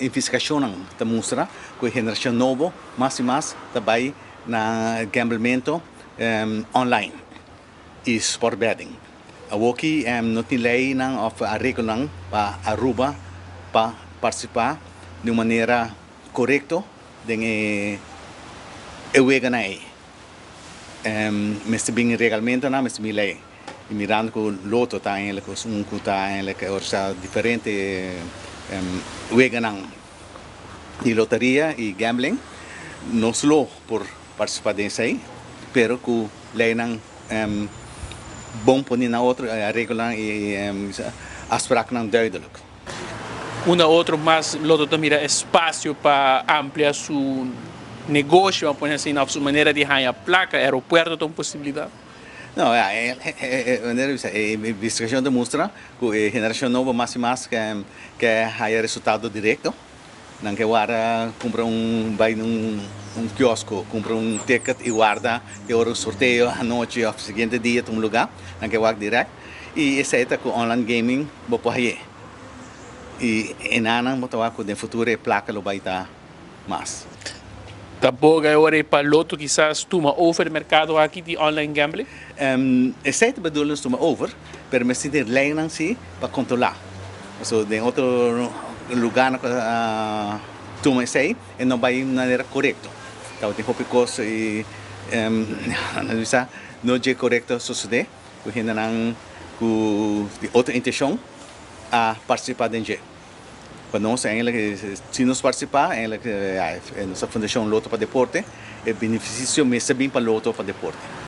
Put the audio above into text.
Investigashonnan ta mustra ku e generashon nobo mas i mas ta bai na gamblementu online i sport betting. Awoki no tin leinan òf areglonan pa Aruba pa partisipá di un manera korekto den e weganan ei. Mester bin reglamentonan, mester bin lei. I mirando ku Lotto ta eindelijk un ku ta eindelijk organisá diferente weganan di loteria i gambling, nos lo por partisipá den esei, pero ku leinan bon poni na otro, areglonan i afspraaknan duidelijk. Unda otro mas Lotto ta mira espasio pa amplia su negoshi, vamos pone asina, òf su manera di haña plaka? Aeropuerto ta un posibilidat? No, ya, e manera bisa, e investigashon ta mustra ku e generashon nobo mas i mas ke haya resultado direkto. Nan ke warda kumpra un, bai na un kiosko, kumpra un ticket i warda te ora sorteo anochi òf siguiente dia tuma lugá. Nan ke wak dirèkt. I esei ta ku online gaming bo por haye. I enanan bo ta wak ku den futuro e plaka lo bai ta mas. Ta boga e ora ei pa Lotto kisas tuma over e merkado aki di online gambling? Esei ta bedoel nos tuma over, pero mester tin leynan si pa kontrolá. Pasobra den otro lugarnan ku a tuma esei e no bai manera korekto. Tabatin hopi kos i nan bisa no dje korekto a sosodé ku hendenan ku tin otro intenshon a partisipá den dje. Pa nos eigenlijk, si nos partisipá, eigenlijk nos fundashon Lotto pa Deporte, e benefisio mester bin pa Lotto pa Deporte.